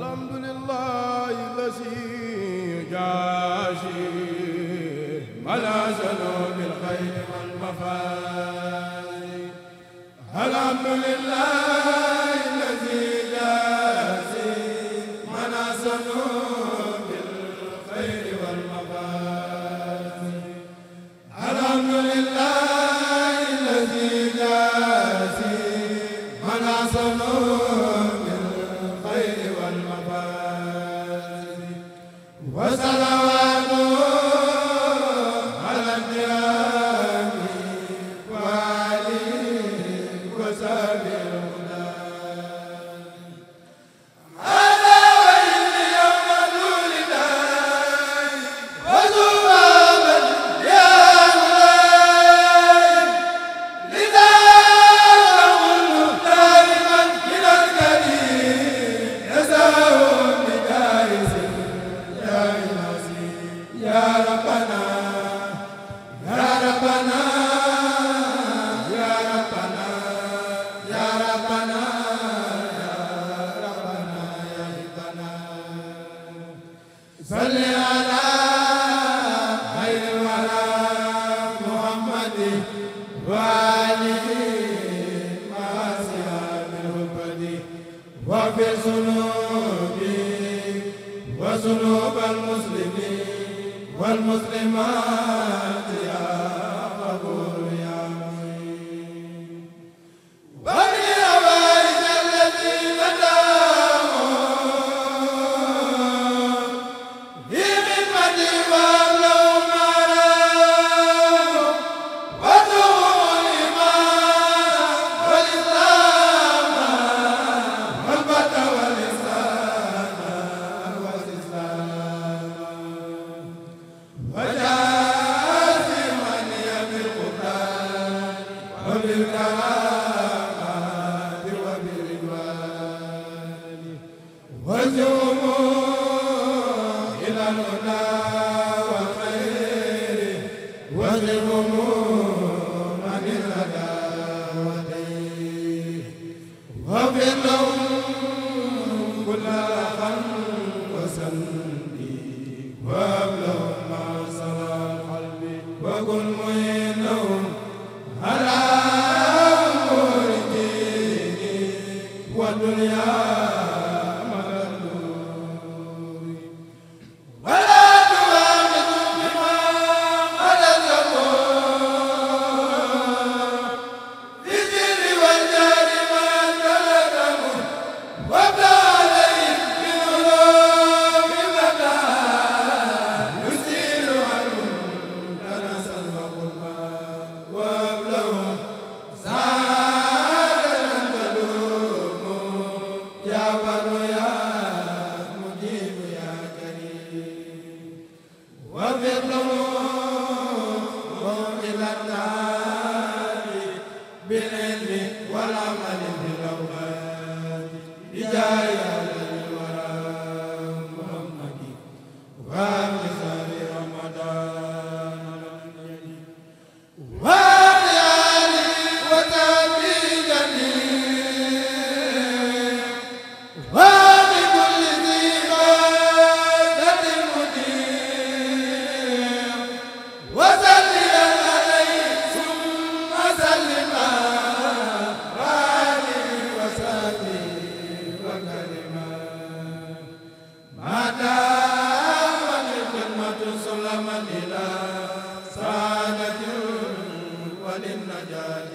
alhamdulillahi allazi yujazi manazalo bil khayri wal mafaz alhamdulillahi allazi yujazi manazalo bil khayri wal mafaz alhamdulillahi allazi yujazi manazalo وذنوب المسلمين والمسلمات يا غفور يا معين بني أوائل الذين داموا في خدمتي وأبلغوا ما راموا وادعوا الإيمان والإسلام والفتى والإحسان بالكرامات وبالرضوان وزوموا إلى الهدى والخير وزوموا عن العداوة واغفر لهم كل خن وسندي وهب لهم مع صلاح قلبي وكن معينهم على أمور ديني والدنيا مدى النور ولا تؤاخذهم بما قد ظلموا في السر والجهر ما تلزموا وابلغ عليهم بالعلوم مدى يسير عنهم دنسا وقربا وابلغهم سعادة تدوم يا بر يا مجيب يا كريم واغفر لهم إلى النار بالعلم والعمل بالأوقات بجاه الورى محمد وبشهر رمضان وآله وصحبه جميع وبكل ذي عادة مطيع وصلي عليه ثم سلم وآله وصحبه وكرما ما دامت الخدمة سلما إلى سعادة وللنجاة